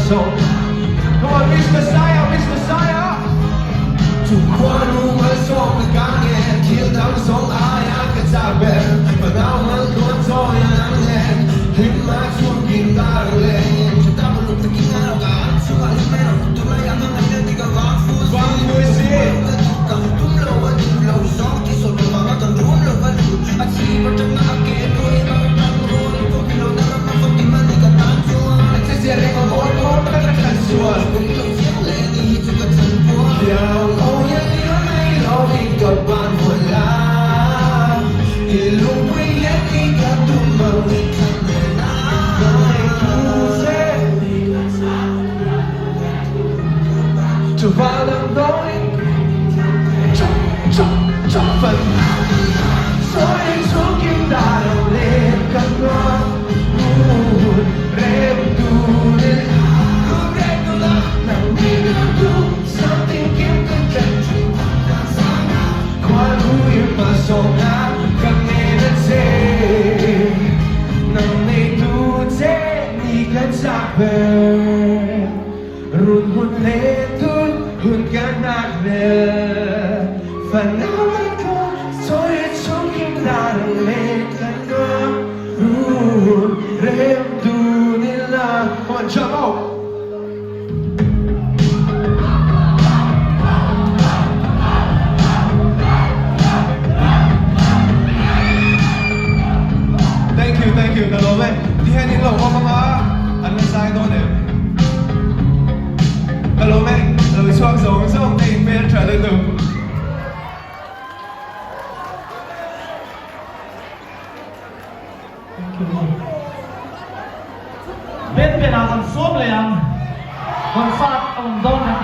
song. Come on, Miss Messiah, Miss Messiah. Come on, jump out. Thank you, thank you. Ka lawm e. Ti hian in lo awm anga an la zai dawn em? Ka lawm e. Lo chhuak zawng zawng te in hmel tha lutuk. Thank you. Ben ben ah kan sawm leh ang. Concert a awm dawn.